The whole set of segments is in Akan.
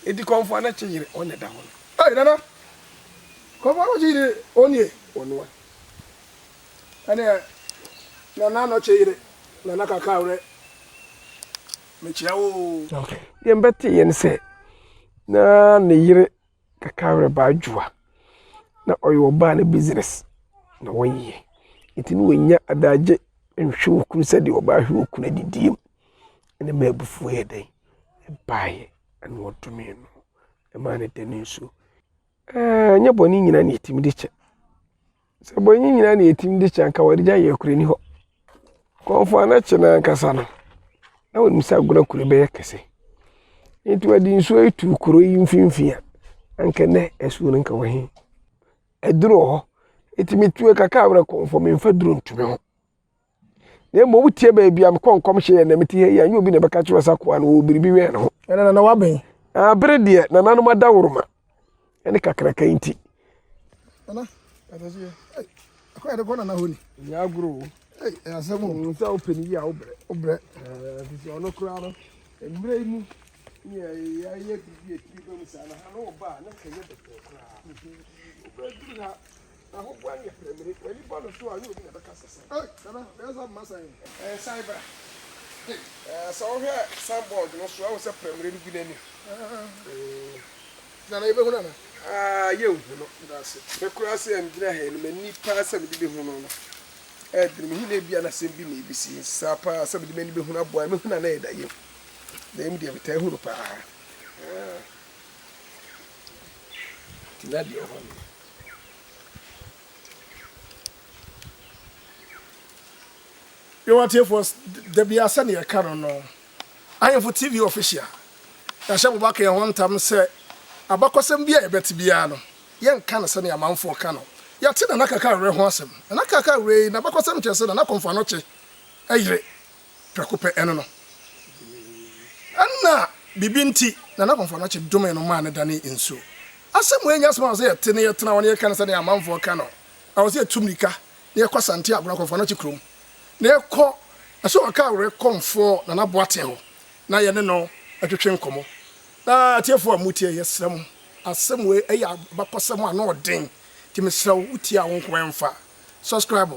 Enti kɔmfo anakye yere ɔn na ɛda hɔ no. Ei Nana, kɔmfo anakye yere ɔnie? Ɔnoa. Ɛneɛ Nana anɔkye yere, Nana Kakawerɛ, mekyia wo oo. Deɛ mebɛteeɛ ne sɛ, na ne yere Kakawerɛ ba Adwoa, na ɔyɛ ɔbaa ne business na ɔyɛ. Nti na wanya adagye nhwɛ okunu sɛdeɛ ɔbaa hwɛ okunu adidie mu. Ɛna ɛmaa abufuo yɛɛ dɛn? Ɛbaeɛ ɛna ɔdomee no. Ɛmaa no danee nsuo. Ɛɛ ɛnyɛ bɔne nyinaa na yɛtumi de kyɛ. Sɛ bɔne nyinaa na yɛtumi de kyɛ anka wɔde gya yɛ kuro ni hɔ. Kɔmfo anakye no ankasa no, na wɔnim sɛ agorɔ kuro bɛyɛ kɛse. Nti wɔde nsuo yi too kuro yi mfimfini a, anka nnɛ asuo no nka wɔ he? Aduro wɔ hɔ. Nti metuo kakra a werɛ kɔmfo memfa duro nto me ho. Na mmom wotie baabi a mekɔ nkɔmhyɛ yɛ na mete ha yi a, nyɛ obi na ɛbɛka kyerɛ sɛ akoa no wɔ biribi wɛn ne ho. Ɛna nana wabɛn. Abere deɛ nananom adaworoma ɛne kakraka nti. Nana, ɛsɛ sɛ akɔ yɛde kɔ nana hɔ ni. Nyɛ agorɔ o. Ei, ɛyɛ asɛm o. Sɛ wopɛ ne yie a wobrɛ. Wobrɛ. Ɛfiri sɛ ɔno koraa no, mmerɛ yi mu ne yɛayɛ biribi a ɛtumi ba mu saa na ha no woba a na nka ɛnyɛ bɛtɛɛ koraa. Wobɛduru ha Ahoboa no yɛ prɛmire. W'ani bɔ no so a, ɔnyɛ obi na ɛbɛka sɛ san. Ei, Nana, bɛyɛ sɛ aboma san. Ɛɛ, san bra. Ɛɛ, sɛ wohwɛ signboard no so a, wohu sɛ prɛmire no gu n'anim. Nana, yɛbɛhu no anaa? Aa, yɛnhu no. Meda ase. Me koraa sɛ megyina ha yi no, m'ani paa sɛ mede bɛhu no no, ɛyɛ den. Mehu no ebia na asɛm bi na ɛbɛsi. Saa paa sɛ mede m'ani bɛhunu aboa no, mɛhu no a na ɛyɛ dayɛm. Dayɛm deɛ, metaa hu no paa. Ɛɛ, nti na deɛ ɛwɔ hɔ no. Yo atiefoɔ, da biara sɛdeɛ yɛka no no, Ahemfo TV Official, yɛahyɛ mo baka yɛn ho ntam sɛ abakɔsɛm bi a yɛbɛte biara no, yɛnka no sɛdeɛ amanfoɔ ka no. Yɛate Nana Kakawerɛ ho asɛm. Nana Kakawerɛ yi, n'abakɔsɛm kyerɛ sɛ Nana Komfo Anokye yere Prɛko pɛ, ɛno no. Ɛnna biribi nti, Nana Komfo Anokye domee no maa no danee nsuo. Asɛm wei nyɛ asɛm a ɛwɔ sɛ yɛte na yɛtena hɔ na yɛka no sɛdeɛ amanfoɔ ka no. Ɛwɔ sɛ yɛtu mmirika na yɛkɔ Asante Agona Komfo Anokye kurom, na yɛkɔ Asuo Kɔmfoɔ Nana Boateng hɔ na yɛne no twetwe nkɔmmɔ. Na atiefoɔ a motie, yɛsrɛ mo, asɛm wei yɛ abakɔsɛm a ano ɔden, nti mesrɛ wo, wotie a wo nko ɛmfa. Subscribe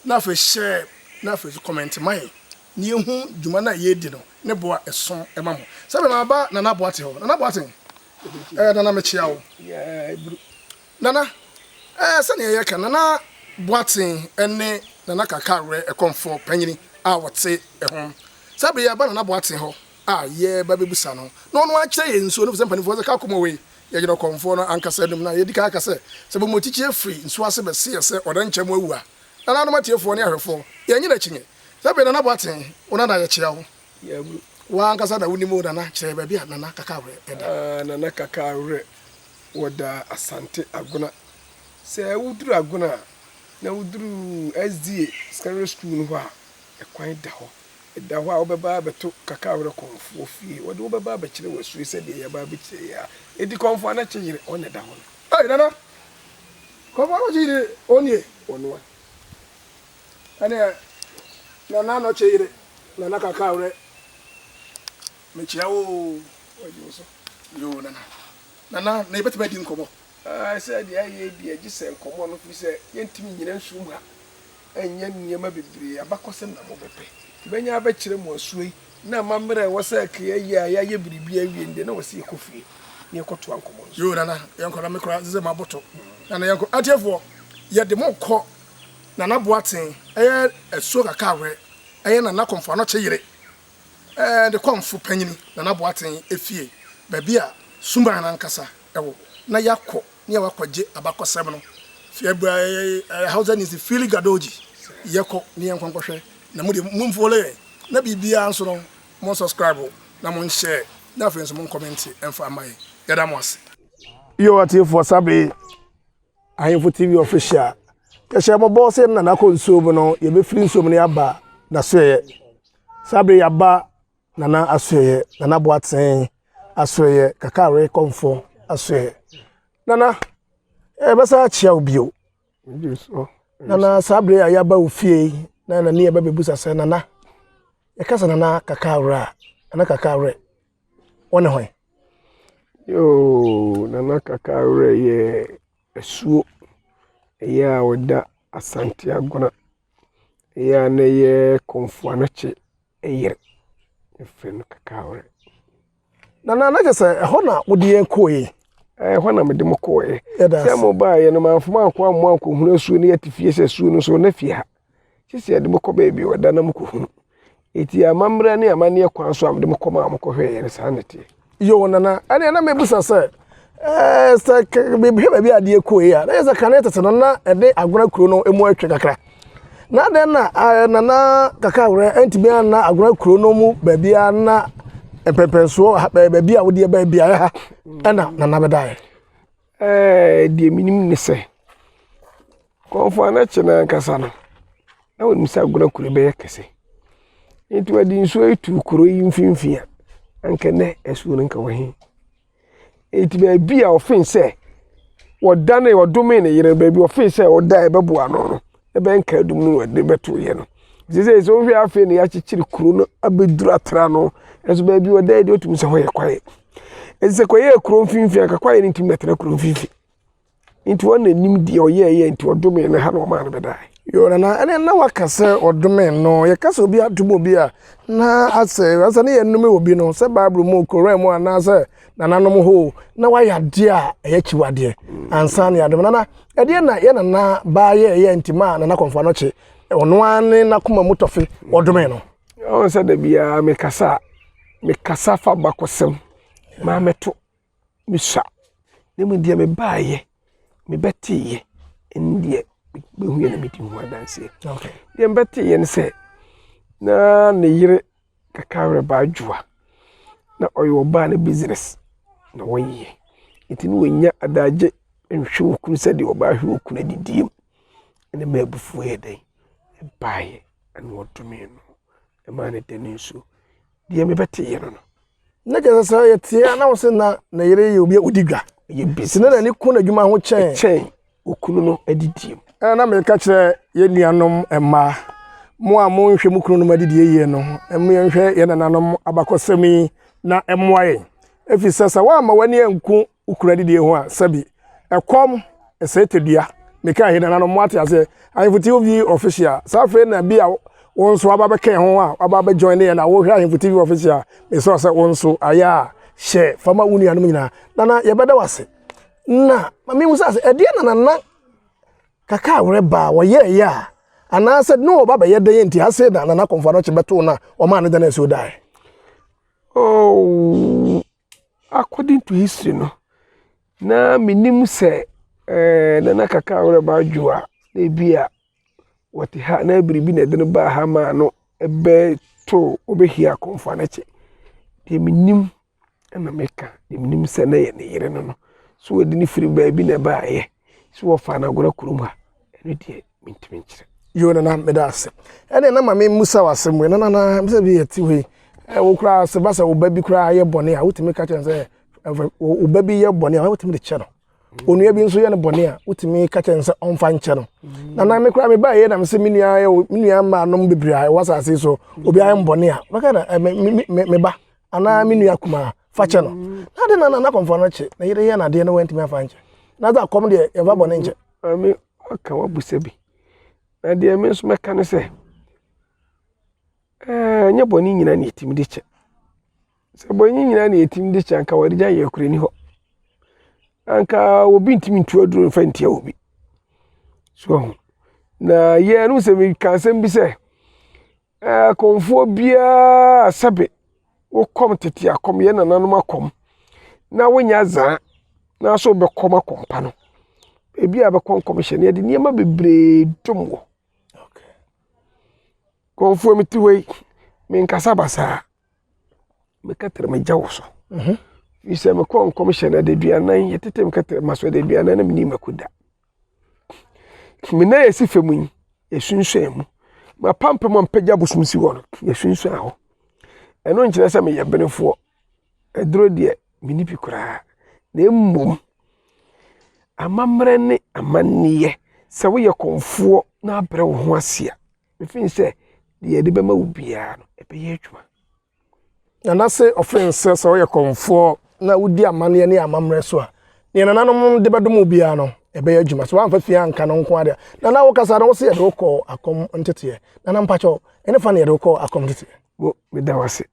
na afei share na afei nso comment ma yɛn na yɛhu dwuma no a yɛredi no ne bo a ɛso ma mo. Sɛ me maba Nana Boateng hɔ. Nana Boateng, eh, Nana mekyea wo. Nana, eh, sɛdeɛ yɛka Nana Boateng ne Nana Kakawerɛ Ɛkɔmfoɔ panyini a wɔte ho. Saa bere yi yɛaba Nana Boateng hɔ a yɛreba bɛbusa no na ɔno akyerɛ yɛn nsuo no efisɛ mpanimfoɔ sɛ ka kɔmɔ wei yɛgyina ɔkɔmfoɔ no ankasa anim na yɛdi kan aka sɛ sɛ bɔmmɔkyikyi afiri nsuo ase bɛse yɛ sɛ ɔdɛnkyɛm awu a nananom atiefoɔ ne ahwɛfoɔ yɛnnye no akyinnye. Saa bere yi Nana Boateng wo nana yɛkyea wo. Wo ankasa na wonim o Nana kyerɛ yɛn baabi a Nana Kakawerɛ da. Ah Nana Kakawerɛ wɔda Asante Agona. Sɛ woduru Agona a na woduru SDA Secondary School no hɔ a ɛkwan da hɔ. Ɛda hɔ a wobɛba abɛto Kakawerɛ kɔmfoɔ fie. Wɔde wo bɛba abɛkyerɛ w'asue sɛdeɛ yɛba abɛkyerɛ yi ara. Enti kɔmfoɔ Anakye yere, ɔno na ɛda hɔ no. Ei Nana! Kɔmfoɔ Anakye yere, ɔnie? Ɔnoa. Ɛneɛ Nana Anɔkye yere, Nana Kakawerɛ, mekyea wo oo. Wagye wo so. Yoo Nana. Nana, na yɛbɛtumi adi nkɔmmɔ? Ae, sɛ deɛ ayɛ yi deɛ, gye sɛ nkɔmmɔ no, firi sɛ yɛntumi nnyina nsuom ha nyɛ nneɛma bebree, abakɔsɛm na mobɛpɛ. Nti mɛnya abɛkyerɛ mo asuo yi, na amammerɛ a ɛwɔ sɛ ɛka yɛyɛ a yɛayɛ biribi awie no deɛ, na ɛwɔ sɛ yɛkɔ fie na yɛkɔtoa nkɔmmɔ no so. Yoo Nana, yɛnkɔ na me koraa ɛsɛ sɛ maboto. Nana yɛnkɔ. Atiefoɔ, yɛde mo rekɔ Nana Boateng, ɛyɛ Asuo Kakawerɛ, ɛyɛ Nana Komfo Anokye yere, ɛɛ ne kɔmfo panyini Nana Boateng efie, baabi a suman no ankasa wɔ, na yɛakɔ ne yɛakɔgye abakɔsɛm no. Hausa ni se fili gadoji, yɛkɔ ne yɛnkɔ nkɔhwɛ, na mo deɛ momfollow yɛn, na biribiara nso no mon subscribe na mon share, na afei nso mon comment mfa mma yɛn. Yɛda mo ase. Yo atiefoɔ saa bere yi Ahemfo TV official yɛhyɛ mo bɔ sɛ nana kɔ nsuo mu no yɛbɛfiri nsuo mu no yɛaba n'asoɛeɛ. Saa bere yɛaba Nana asoɛeɛ, Nana Boateng asoɛeɛ, Kakaare Kɔmfo asoɛeɛ. Nana, yɛbɛsan akyia wo bio. Nana, saa bere a yɛaba wo fie yi, na nani yɛba bɛbusa sɛ, Nana, yɛka sɛ Nana Kakaare a, Nana Kakaare, wo ne hwan? Yoo, Nana Kakawerɛ yɛ asuo ɛyɛ a ɔda Asante Agona. Ɛyɛ a na ɛyɛ Komfo Anokye yere. Yɛfrɛ no Kakawerɛ. Nana, na kyerɛ sɛ ɛhɔ na wode yɛn kɔɔ yi? Ɛhɔ na mede mo kɔɔɛ. Sɛ mo baeɛ no, mamfa mo ankɔ amoa ankɔhunu asuo no, yɛte fie sɛ asuo no so na fie ha. Gye sɛ yɛde mo kɔ baabi a ɔda na mokɔhunu. Enti amammerɛ ne amanneɛ kwan so a mede mo kɔmaa mo kɔhwɛeɛ no, saa na ɛteɛ. Yoo, Nana, ɛnneɛ na mebisa sɛ, ɛɛ sɛ mehwɛ baabi a adeɛ kɔe a, na yɛ sɛ kane tete no na ɛde Agona kuro no mu atwa kakra. Na adɛn na ɛɛ Nana Kakawerɛ antumi anna Agona kuro no mu baabiara na mpɛmpɛnsoɔ baabi a wodeɛ baa biara ha ɛna Nana bɛdaeɛ? Ɛɛ deɛ menim ne sɛ, Kɔmfo Anokye no ankasa no, na ɔnim sɛ Agona kuro bɛyɛ kɛse. Nti ɔde nsuo yi too kuro yi mfimfini a, anka nnɛ asuo no nka wɔ he? Nti baabi a ɔfee sɛ wɔdane ɔdomee ne yere no, baabi a ɔfee sɛ ɔda a ɛbɛboa ano no, ɛbɛyɛ nkaadum no na ɔde bɛtoeɛ no. Seesei sɛ wohwɛ afei na yɛakyekyere kuro no abɛduru atra no, nso baabi a ɔda yi deɛ wotumi sɛ hɔ yɛ kwaeɛ. Nti sɛ kɔyɛɛ kuro mfimfini anka kwaeɛ no ntumi mmɛtena kuro mfimfini. Nti wɔn na nim deɛ ɔyɛɛyɛ nti ɔdomee no ha na ɔmaa no bɛdae. Yoo nana ɛne na waka sɛ ɔdomee no yɛka sɛ obi adom obi a na asɛ asɛ ne yɛnnome obi no sɛ bible mu koran mu anaasɛ nananom hɔ na wayɛ adeɛ a ɛyɛ akyiwadeɛ ansa ne adom nana ɛdeɛ na yɛ nana baa yɛɛyɛ nti maa nana kɔmfo anɔkye ɔno ara ne n'akoma mu tɔfe ɔdomee no. Ɔn sɛ da biara mekasa a mekasa fa bakɔsɛm maa mɛto mesua na mmom deɛ mebaeɛ mebɛteeɛ ɛne deɛ mehuiɛ na medi ho adanseɛ. Deɛ mebɛteeɛ ne sɛ na ne yere Kakawerɛ Baadwoa na ɔyɛ ɔbaa no business na ɔyɛ nti na wanya adagye nhwɛ okunu sɛdeɛ ɔbaa hwɛ okunu adidie mu ɛna ɛma abufuo yɛ dɛn ɛbaeɛ ɛna ɔdomee no ɛmaa no da ne nsuo deɛ mebɛteeɛ no no. Na kyerɛ sɛ sɛ yɛteɛ a na wo se na ne yere yɛ obi a ɔdi dwa. Ɛyɛ Nti na n'ani ku n'adwuma ho kyɛn. Kyɛn okunu no adidie mu. Ɛna na meka kyerɛ yɛn nuanom mmaa, mo a monhwɛ mo kununom adidie yie no, mo yɛnhwɛ yɛn nananom abakɔsɛm yi na ɛmmoa yɛn. Ɛfiri sɛ sɛ woamma w'ani anku wo kunu adidie ho a, sɛbi ɛkɔm ɛsɛe tadua. Meka he nananom mo ate aseɛ. Ahemfo TV official, saa afei na bi a wo nso aba bɛka ho a waba bɛ join yɛn na wohwɛ Ahemfo TV official, mesrɛ sɛ wo nso ayɛ a hyɛ fa ma wo nuanom nyinaa. Nana yɛbɛda wo ase. Na ma mehu sɛ ɛdeɛ na nana kaka awerɛ baa wɔyɛɛyɛ a anaasɛ ne wɔba bɛyɛ dɛn nti ase na nana kɔmfo anɔkye bɛtoo no a ɔmaa ne dana asuo daeɛ. Oh, According to history no, na menim sɛ eh, Nana Kaka Awerɛba Adwo a, na ebi a wɔte ha na biribi na ɛde no baa ha maa no ɛbɛto ɔbɛhia akɔmfo anakye. Deɛ menim na meka, deɛ menim sɛ na yɛ ne yere no no, so wɔde no firi baabi na ɛbaeɛ, so wɔfaa no agorɔ kurom ha, ɛno deɛ mentumi nkyerɛ. Yoo nana meda ase. Ɛne na ma me musa w'asɛm wei nana na sɛ bi yɛte hɔ yi wo koraa sɛ ba sɛ wo ba bi koraa yɛ bɔne a wotumi ka kyerɛ no sɛ wo ba bi yɛ bɔne a wotumi de kyɛ no onua bi nso yɛ no bɔne a wotumi ka kyerɛ no sɛ ɔmfa nkyɛ no nana me koraa me ba yɛ na me sɛ me nua yɛ me nua mmaa nom bebree a ɛwɔ asase so obi ayɛ bɔne a bɛka na me me me ba anaa me nua kumaa fa kyɛ no na de na nana kɔmfoɔ no kye na yere yɛ nadeɛ no wantumi afa nkyɛ na sɛ akɔm deɛ yɛmfa bɔne nkyɛ. Maame waka wabusa bi. Na deɛ me nso mɛka ne sɛ, ɛnyɛ bɔne nyinaa na yɛtumi de kyɛ. Sɛ bɔne nyinaa na yɛtumi de kyɛ anka wɔde gya yɛ kura ni hɔ. Anka obi ntumi ntu aduro mfa ntia obi. So ho. Na yɛn no sɛ meka asɛm bi sɛ, Akɔmfoɔ biara sɛbe wokɔm tete akɔm, yɛn nananom akɔm, na wonyɛ azaa na nso wobɛkɔm akɔmpa no, ebi a bɛkɔ nkɔmhyɛ no, yɛde nneɛma bebree dom wo. Kɔmfoɔ mete hɔ yi, menkasa basaa. Me kɛtrɛma gya wɔ so. Mhm. Firi sɛ mekɔɔ nkɔmhyɛ no adaduanan, yɛtete me kɛtrɛma so adaduanan na menni mako da. Me nan a ɛsi fam yi, yɛsunsuan mu. M'apampam a mpagya bosom si hɔ no, yɛsunsuan hɔ. Ɛno nkyerɛ sɛ meyɛ benefoɔ. Aduro deɛ, menni bi koraa. Na mmom, amammerɛ ne amanneɛ, sɛ woyɛ kɔmfoɔ na abrɛ wo ho ase a, mefiri sɛ deɛ yɛde bɛma wo biara no, ɛbɛyɛ adwuma. Nana se ɔfiri sɛ sɛ woyɛ kɔmfoɔ. na wodi amanneɛ ne amammerɛ so a, nea nananom de bɛdom wo biara no, ɛbɛyɛ adwuma. So woamfa fie anka no nko adeɛ. Nana wokasa no, wo se yɛde wo kɔɔ akɔm nteteɛ. Nana mpakyɛw, ɛne fa na yɛde wo kɔɔ akɔm nteteɛ? Mo, meda wo ase.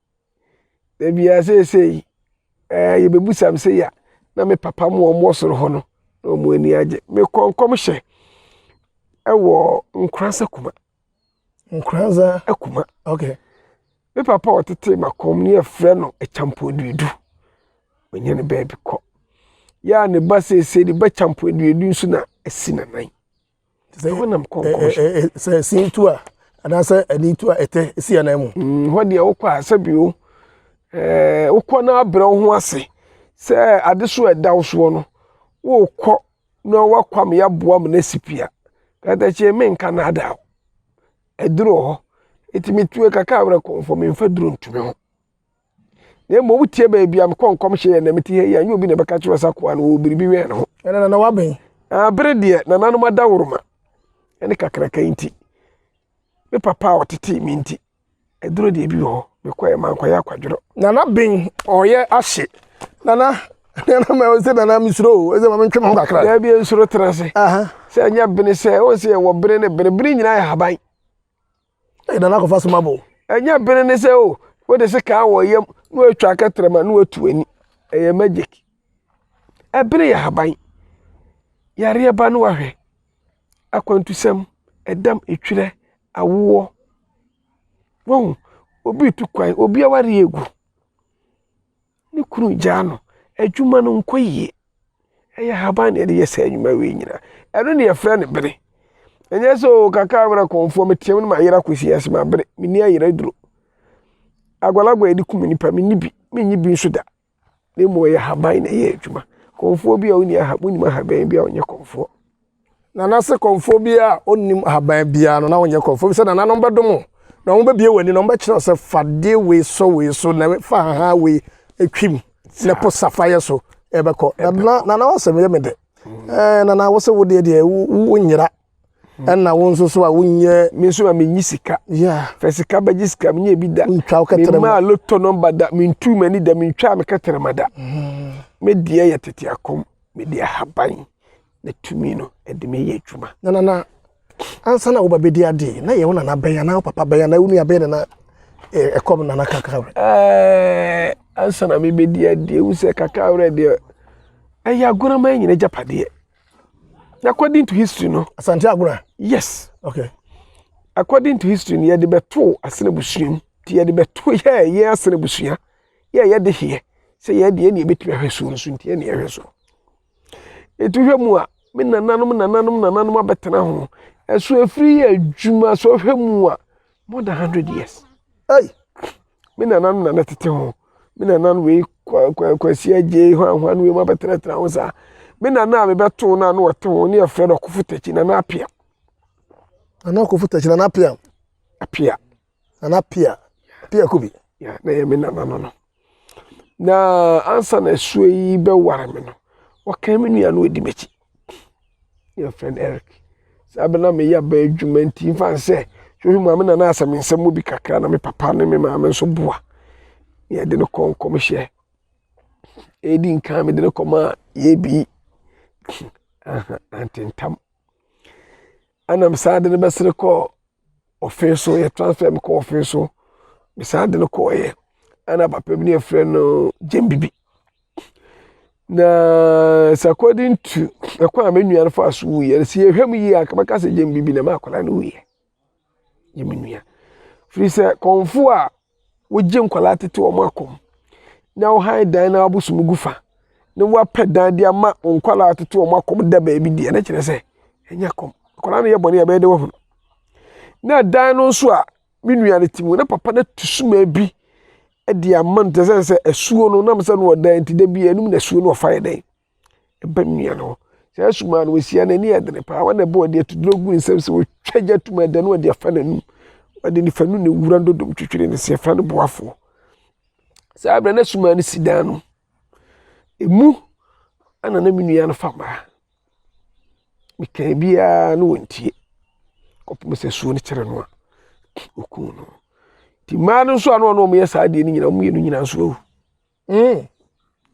Da biara seesei, ɛɛ yɛbɛbusa me sɛ ya na me papa mu wɔn wɔ soro hɔ no, na wɔn ani agye. Mekɔ nkɔmhyɛ ɛwɔ Nkoransa Kuma. Nkoranza Akuma. Okay. Me papa a ɔtete makɔm ne yɛfrɛ no Kyampɔnduadu. Ɔnyɛ ne baabi kɔ. Yɛ a ne ba seesei ne ba Kyampɔnduadu nso na asi nanan. Ɛhɔ nam kɔ nkɔmhyɛ. Sɛ sin tu a anaasɛ ani tu a ɛtɛ si anan mu. Mm, hɔ deɛ wokɔ a sɛbio ɛɛ wokɔ na abrɛ wo ho ase sɛ ade so a ɛda wo soɔ no wokɔ na wakɔ ama yɛaboa ma no asi pi a, katakyie menka naadaa wo. Aduro wɔ hɔ. Nti metue kakra a werɛ kɔmfɔ memfa duro nto me ho. Na mmom wotie baabi a mekɔ nkɔmhyɛ yɛ na mete ha yi a, ɛnyɛ obi na ɛbɛka kyerɛ sɛ akoa no wɔ biribi wɛn ne ho. Ɛna nana wabɛn. Abere deɛ nananom adaworoma ne kakraka nti, me papa a ɔtetee me nti, Aduro deɛ bi wɔ hɔ, mekɔɛ mankɔyɛ akwadworɔ. Nana ben ɔyɛ ahye. Nana nana ma sɛ nana mesuro o sɛ ma mentwe me ho kakra. Daabi nsuro tena ase. Sɛ ɛnyɛ bene sɛ wɔn sɛ yɛwɔ bene ne bene bene nyinaa yɛ haban. Ɛyɛ nana akɔfa so ma bo. Ɛnyɛ bene ne sɛ o wode se kaa wɔ yam na watwa akɛtrɛma na watu ani ɛyɛ magic. Ɛbene yɛ haban. Yareɛ ba no wahwɛ akwantusɛm ɛdam etwerɛ awoɔ. Wahu? Obi retu kwan, obi awareɛ regu. Ne kunu regyaa no. Adwuma no nkɔ yie. Ɛyɛ ahaban na yɛde yɛ saa nnwuma wei nyinaa. Ɛno na yɛfrɛ no bere. Ɛnyɛ sɛ o kakra werɛ kɔmfoɔ meteam no mayera akɔsi ase mabere. Menni ayera duro. Agwalagwa a yɛde kum nnipa menni bi. Mennye bi nso da. Na mmom ɛyɛ ahaban na ɛyɛ adwuma. Kɔmfoɔ bi a ɔnni aha wonim ahaban bi a ɔnyɛ kɔmfoɔ. Nana se kɔmfoɔ bi a ɔnnim ahaban biara no na ɔnyɛ kɔmfoɔ sɛ nananom bɛdom wo na wɔn bɛbie w'ani na wɔn bɛkyerɛ sɛ fa deɛ wei sɔ wei so na fa haha wei twim na po safa yɛ so ɛbɛkɔ na nana wasɛm yɛ me dɛ ɛɛ nana wo sɛ wo deɛ deɛ wo nyera ɛna wo nso so a wonyɛ. Me nso ma menyi sika. Yeah. Fɛ sika bɛgye sika menyɛ bi da. Ntwa wo kɛtɛrɛma. Memaa lotto nɔmba da mentuu m'ani da mentwaa me kɛtɛrɛma da. Mm. Me deɛ yɛ tete akɔm mede ahaban na tumi no ɛde me yɛ adwuma. Na nana ansa na woba bɛdi adeɛ na yɛ wo nana bɛn anaa wo papa bɛn anaa wo nua bɛn nana ɛkɔm nana kakra. Ɛɛ ansa na mebɛdi adeɛ wo sɛ kakra werɛ deɛ ɛyɛ agorɔma nyina agyapadeɛ. According to history no. Asante Agona. Yes. Okay. According to history no yɛde bɛto asene busua mu nti yɛde bɛto yɛ yɛ asene busua yɛ yɛde heɛ sɛ yɛ deɛ ne yɛbɛtumi ahwɛ soɔ nso nti yɛ ne yɛhwɛ so. Ɛtu hwɛ mu a me nananom nananom nananom abɛtena ho ɛso ɛfiri yɛ adwuma so hwɛ mu a more than 100 years. Hey. Me nananom na na tete ho. Me nana wei Kwasi Agyei hwan hwan wei mu abɛtenatena ho saa. Me nana a mebɛtoo no a na ɔte ho ne yɛfrɛ no Ɔkofo Takyi, Nana Apia. Nana Ɔkofo Takyi, Nana Apia. Apia. Nana Apia. Apia Kubi. Ya, na yɛ me nana no no. Na ansa na asuo yi bɛware me no, wɔkan me nua no ɔdi m'akyi. Yɛfrɛ no Eric. Saa bere na meyɛ aba adwuma nti mfa nsɛ hwehwɛ mu a me nana asɛ me nsɛm mu bi kakra na me papa ne me maame nso boa. Na yɛde no kɔ nkɔmhyɛ. Ɛdi nkan mede no kɔmaa yɛbi antentam. Ɛna mesan de no bɛsere kɔɔ ɔfe so yɛ transfer me kɔɔ ɔfe so. Mesan de no kɔɔeɛ. Ɛna papa bi ne yɛfrɛ no Gyambibi. Na sɛ according to ɛkwan a me nua no faa so wuiɛ no, sɛ yɛhwɛ mu yie a, anka mɛka sɛ gyem bibi na ɛma akwadaa no wuiɛ. Yɛ me nua. Firi sɛ kɔmfo a wogye nkwadaa tete wɔn akɔm na wohan dan na abosom gu fa na woapɛ dan de ama wo nkwadaa tete wɔn akɔm da baabi deɛ na kyerɛ sɛ ɛnyɛ kɔm. Akwadaa no yɛ bɔne a ɛbɛyɛ dɛ wahunu. Na dan no nso a me nua no te mu na papa no atu suma bi de ama no te sɛ sɛ asuo no nam sɛ no ɔdan nti da bi anum na asuo no ɔfa yɛ dɛn ɛba me nua no hɔ saa suma no wɔsia n'ani yɛ dene paa wɔn na ɛbɔ ɔde atuduro gu nsam sɛ wɔtwa gya tum ɛda no ɔde afa n'anum ɔde ne fa nu ne wura dodom twitwiri ne se ɛfa no boafoɔ saa berɛ na suma no si dan no emu ɛna na me nua no fa mmaa Mekaa biara na ɔntie kɔpem sɛ asuo no kyere no a, ɔkuu no. Nti mmaa no nso a na ɔne wɔn yɛ saa adeɛ no nyinaa, wɔn mmienu nyinaa nso awu. Mm.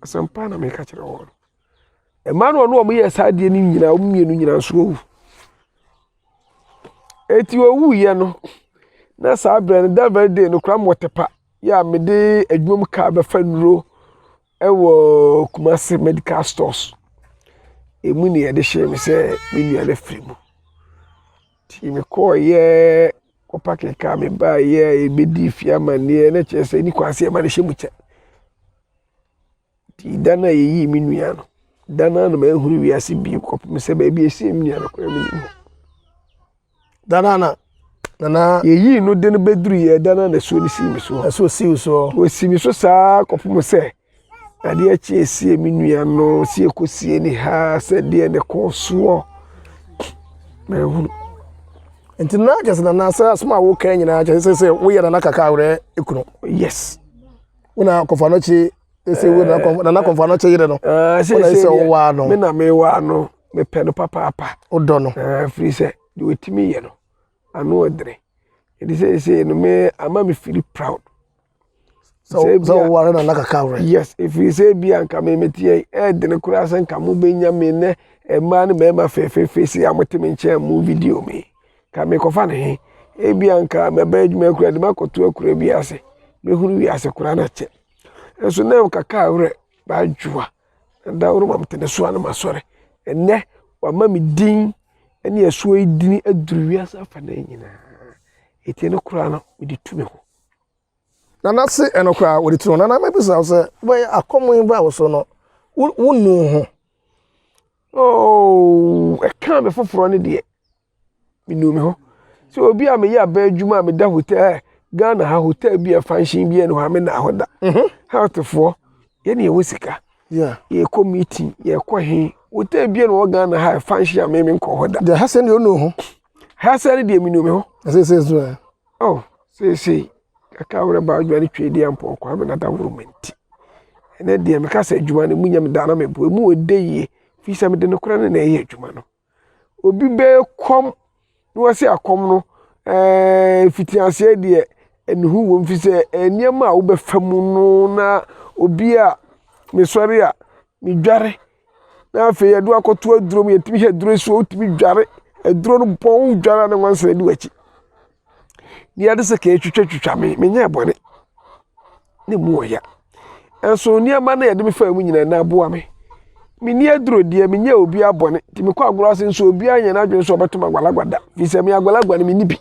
Asɛmpa na meka kyerɛ wɔn no. Mmaa no ɔno wɔn yɛɛ saa adeɛ no nyinaa, wɔn mmienu nyinaa nso awu. Eti owuiɛ no, na saa berɛ no, that very day no koraa mewɔ Tepa yɛ a mede adwuma mu kaa bɛfa nnuro wɔ Kumasi medical stores. Emu na yɛde hyɛɛ me sɛ me nua no afiri mu. Nti mekɔeɛ kɔpake kaa mebaeɛ yɛbɛdii fie amanneɛ na kyerɛ sɛ ɛni kwan sɛ yɛma no hyɛ mu kyɛ. Nti da no a yɛyii me nua no, da no ara na manhunu wiase bio kɔpem sɛ baabi a ɛsiee me nua no koraa mennim hɔ. Da no na nana. Yɛyii no de no bɛduruiɛ da no na asuo no sii me soɔ. Asuo sii wo soɔ. Wɔsi me so saa kɔpem sɛ adeɛ kye esie me nua no si ɛkɔsie ne ha sɛdeɛ ne kɔɔ soɔ manhunu. Nti na kyerɛ sɛ nana sɛ asɛm a woka nyinaa kyerɛ sɛ sɛ woyɛ nana kaka awerɛ ekunu. Yes. Wona kɔfa no kye ɛsɛ wo nana kɔfa no kye yere no. Wona sɛ wowaa no. Me na mewaa no mepɛ no papaapa. Wodɔ no. Firi sɛ deɛ ɔtumi yɛ no ano ɔdene. Nti seesei no me ama me feel proud. Sɛ woware nana kaka awerɛ. Yes, ɛfiri sɛ bi a nka me meteɛ ɛdene koraa sɛ nka mobɛnya me nnɛ mmaa ne mmarima fɛfɛɛfɛ si a mote me nkyɛn mo video me. Ka mekɔfa ne he? Ebia nka mɛba adwuma akura de makɔto akura bi ase. Mɛhunu wiase koraa na kyɛ. Nso na kaka awerɛ badwoa. Na daworo ma mete ne so a na masɔre. Ɛnnɛ wama me din ne asuo yi dini aduru wiase afanan nyinaa. Eti ɛno koraa no mede tu me ho. Nana se ɛno koraa wɔde tu no. Nana mɛbisa wo sɛ wobɛyɛ akɔm yi ba wo so no wonu wo ho? Oh, ɛkaa me foforɔ no deɛ menu me ho. Sɛ obi a meyɛ abɛn adwuma a meda hotel eh, Ghana ha hotel bi a function bi ɛne hɔ a mena hɔ da. Mhm. Healthfoɔ yɛne yɛwɔ sika. Yɛkɔ meeting yɛkɔ he hotel bi na wɔ Ghana ha function a me menkɔ hɔ da. Deɛ ha sɛ deɛ ɔnu ho. Ha sɛ deɛ menu me ho. Ɛsɛ sɛ so ɛ. Oh, seesei kaka werɛ ba adwuma no twɛ di ampɔn kwa me nada woro me nti. Ɛnɛ deɛ meka sɛ adwuma no mu nyɛ me da na meboa mu ɔdɛ yie firi sɛ mede nokorɛ no na ɛyɛ adwuma no. Obi bɛyɛ kɔm na wɔse akɔm no ɛɛ mfitiaseɛ deɛ anihu wɔ mu firi sɛ nneɛma a wobɛfa mu no na obi a mesɔre a medware na afei yɛde wo akɔto aduro mu yɛtumi hyɛ aduro so wotumi dware aduro no bɔn wodware a na nwansena di w'akyi. Ne yɛde sekan twitwatwitwa me menyɛɛ bɔne na emu wɔ ya. Nso nneɛma no a yɛde me faa mu nyinaa na aboa me. Menni aduro deɛ menyɛɛ obiara bɔne nti mekɔ agorɔ ase nso obiara nyɛ n'adwene sɛ ɔbɛto me agwalagwa da firi sɛ me agwalagwa no menni bi.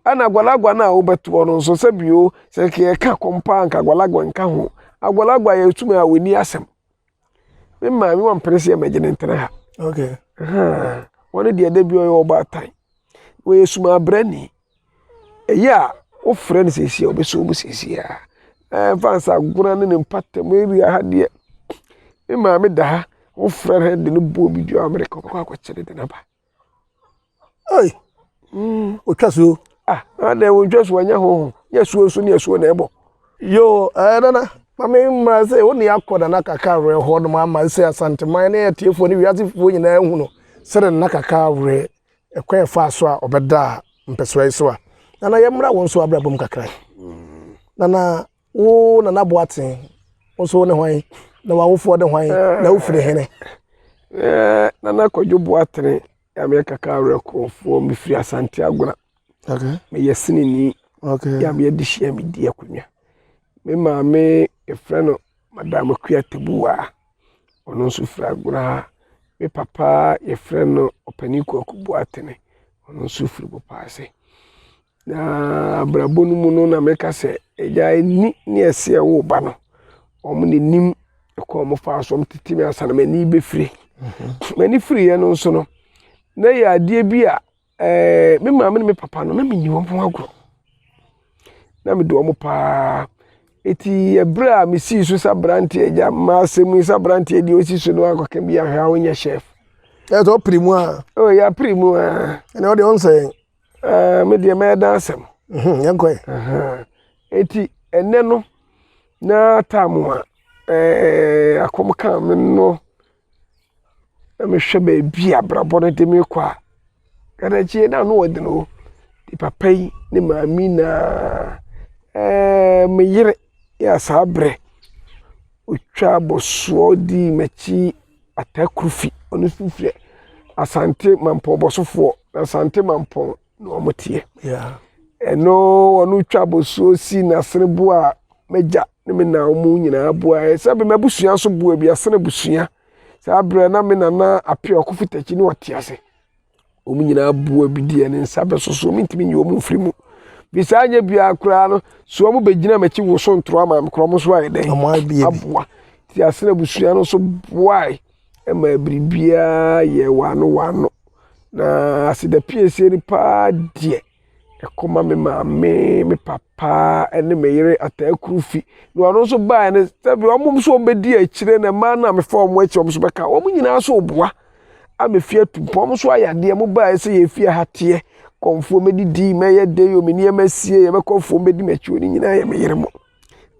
Ɛna agwalagwa no a wobɛtoɔ no nso sɛ bio sɛ nka yɛka kɔm paa nka agwalagwa nka ho. Agwalagwa yɛ sum a wɔnni asɛm. Me maame wampene sɛ yɛmmɛgye no ntena ha. Okay. Wɔn deɛ da bi ɔyɛ ɔbaatan. Wɔyɛ sumabrɛni. Ɛyɛ a wofrɛ no seesei a ɔbɛsɔ mu seesei ara. Ɛmfa nsa agorɔ ne ne mpɔtam area ha deɛ, me maame da ha, wofrɛ no de no bɔ obi dua wɔ Amerika ɔbɛkɔ akɔkyere de no aba. Ei! Otwa suo. Ah, adɛn wɔntwa suo anyɛ honhom. Nyɛ suo nso ne asuo na ɛbɔ. Yoo, ɛɛ nana, ma me mmra sɛ wo ne akɔ nana kaka awerɛ hɔ nom ama sɛ Asanteman ne atiefoɔ ne wiasefoɔ nyinaa ahu no sɛdeɛ nana kaka awerɛ ɛkwan a ɛfaa so a ɔbɛdaa mpɛsoa yi so a. Nana yɛmmra wo nso abrabɔ mu kakra. Nana, wo Nana Boateng, wo nso wo ne hwan? Na w'awofoɔ de hwan? Na wofiri hene? Eh, Nana Kwadwo Boateng, ya meyɛ kaka awerɛ kurɔfoɔ, mefiri Asante Agona. Okay. Meyɛ seneni. Okay. Ya meyɛ dehyeɛ medi akonnwa. Me maame yɛfrɛ no Madam Akua Tabuwaa. Ɔno nso firi Agona ha. Me papa yɛfrɛ no Ɔpanin Kwaku Boateng. Ɔno nso firi Bopaase. Na abrabɔ no mu no na meka sɛ agya ɛni ne ɛsɛ ɛwo ba no. Wɔn na nim ɛkwan wɔn faa so wɔn tete me ansa na m'ani bɛfiri. M'ani firiiɛ no nso no, na ɛyɛ adeɛ bi a ɛɛ me maame ne me papa no na menni wɔn ho agorɔ. Na medɔ wɔn paa. Eti ɛberɛ a mesii so sɛ aberanteɛ agya mmaa asɛm yi sɛ aberanteɛ deɛ ɔsi so no akɔka bi ahwɛ a wonyɛ chef. Ɛsɛ ɔpere mu a. Oh, yɛapere mu a. Ɛnna ɔdeɛ ɔnsɛ. Ɛɛ me deɛ mɛyɛ dan asɛm. Mhm, yɛnkɔ ɛ. Eti ɛnɛ no na tam a ɛɛ akɔm kaa me no na mehwɛ baabi a abrabɔ no de me kɔ a, katakyie na ano ɔden o. De papa yi ne maame yi na ɛɛ me yere yɛ saa berɛ. Ɔtwaa bɔsoɔ dii m'akyi Ataa Kurfi, ɔno nso firi Asante Mampɔn Bɔsofoɔ, na Asante Mampɔn na wɔn teɛ. Ɛno ɔno twa bɔsoɔ si n'asene boa m'agya ne me na wɔn nyinaa boa. Sɛ bɛ m'abusua nso boa bi asene abusua. Saa berɛ na me nana Appiah Kofi Takyi ne ɔte ase. Wɔn nyinaa boa bi deɛ ne nsa bɛsoso mentumi nyi wɔn mfiri mu. Bi saa nyɛ biara koraa no so wɔn bɛgyina m'akyi woso ntoro ama me koraa wɔn nso ayɛ dɛn aboa. Ti asene abusua no nso boae ma biribiara yɛ wano wano. Na aseda piesie no paa deɛ ɛkɔma me maame, me papa ne me yere Ataa Kurufi. Na ɔno nso baeɛ no sɛbi wɔn nso wɔbɛdi akyire na mmaa no a mefa wɔn akyi wɔn nso bɛka wɔn nyinaa nso reboa ama fie atu mpɔn. Wɔn nso ayɛ adeɛ mo baeɛ sɛ yɛn fie ha teɛ kɔmfoɔ mɛdidi mɛyɛ dɛ o me nneɛma sie yɛbɛkɔ afuom bɛdi m'akyi o ne nyinaa yɛ me yere mo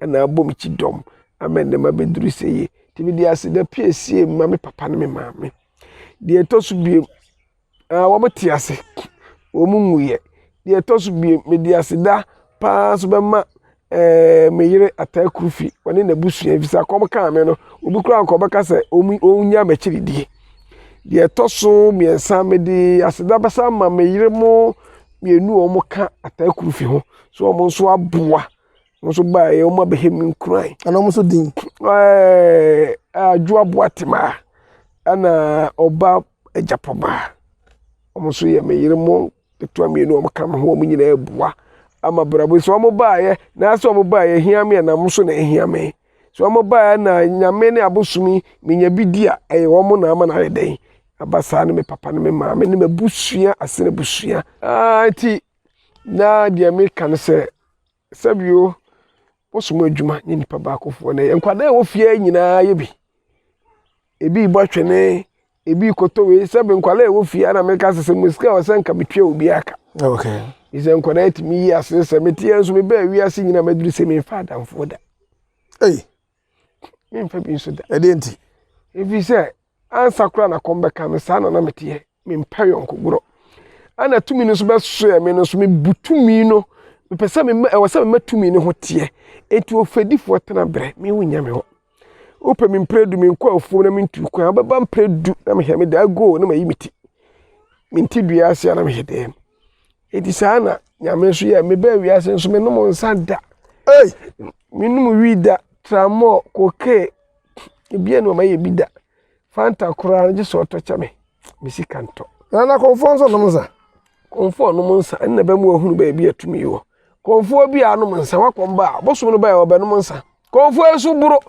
ɛna abɔ me kyi dɔm ama nnɛ mabɛduru sɛ yie. Nti mede aseda piesie ma me papa ne me maame. Deɛ ɛtɔ so bio Ah, wɔte ase, wɔnwuiɛ. Deɛ ɛtɔ so bio, mede aseda pa ara nso bɛma ɛɛ me yere Ataa Kurfi, ɔne n'abusua ɛfiri sɛ akɔm kaa me no, obi koraa anka ɔbɛka sɛ ɔnnya m'akyiridie. Deɛ ɛtɔ so mmiɛnsa, mede aseda bɛsan ama me yerenom mmienu a wɔka Ataa Kurfi ho sɛ wɔn nso aboa. Wɔn nso baeɛ, wɔn abɛhyɛ me nkuran. Ɛna wɔn nso din? Ɛɛ Adwoa Boatema ɛna ɔba Agyapɔba. Wɔn nso yɛ me yere mo ketewa mmienu a wɔka me ho wɔn nyinaa boa ama brabɔ yi. Sɛ wɔn baeɛ na sɛ wɔn baeɛ ehia me a na wɔn nso na ehia me. Sɛ wɔn baeɛ na nyame ne abosom yi menya bi di a ɛyɛ wɔn na ama no ayɛ dɛn aba saa ne me papa ne me maame ne m'abusua asene abusua. Aa nti na deɛ meka no sɛ Sɛbio, bosom adwuma nye nipa baakofoɔ na ɛyɛ. Nkwadaa a ɛwɔ fie nyinaa yɛ bi. Ebi rebɔ twene, ebi rekɔtɔ wei. Sɛbi nkwadaa a ɛwɔ fie na meka sɛ sɛ mo sika wɔ sɛ nka metua obi aka. Okay. Sɛ nkwadaa tumi yi ase sɛ mete yɛn nso mebɛɛ wiase nyinaa maduru sɛ memfa adamfoɔ da. Ei. Memfa bi nso da. Ɛdeɛ nti? Ɛfiri sɛ ansa koraa na kɔm bɛka me saa na na meteɛ. Mempɛ yɔnkogorɔ. Ɛna tumi no nso bɛsoɛ me no nso mebu tumi no. Mepɛ sɛ mema ɛwɔ sɛ mema tumi no ho teɛ. Enti ofɛdifoɔ tena berɛ me wonya me hɔ. Wopɛ me mprɛ du menkɔ afuom na mentu kwan. Wobɛba mprɛ du na mehwɛ me daa go na mayi me ti. Mente dua ase a na mehwɛ dɛm. Enti saa na Nyame nso yɛ. Mebaa wiase nso menom nsa da. Ei! Menom wii da, tramɔɔ, kokee, ebia na ɔmayɛ bi da. Fanta koraa no gye sɛ ɔtɔ kyɛ me. Me sika ntɔ. Na na kɔmfoɔ nso nom nsa. Kɔmfoɔ nom nsa ɛnna bɛmu ahunu baabi a tumi wɔ. Kɔmfoɔ bi a anom nsa wakɔm ba a bosom no ba a ɔbɛnom nsa. Kɔmfoɔ nso boro.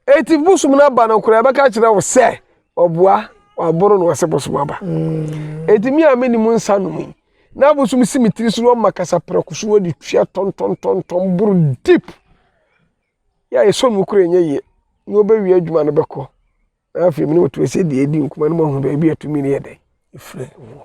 Eti bosom no aba no koraa ɛbɛka kyerɛ wo sɛ ɔboa waboro na ɔsɛ bosom aba. Mm. Eti mi a menim nsa nom yi na bosom si me tiri so na ɔma kasa prɛko so na ɔde tua tɔntɔntɔntɔn boro deep. Yɛ a yɛsɔ mu kura ɛnyɛ yie na wɔbɛwie adwuma no bɛkɔ na afei mene wɔto sɛ deɛ ɛdi nkuma no mahu baabi a tumi no yɛ dɛn ɛfiri wɔ.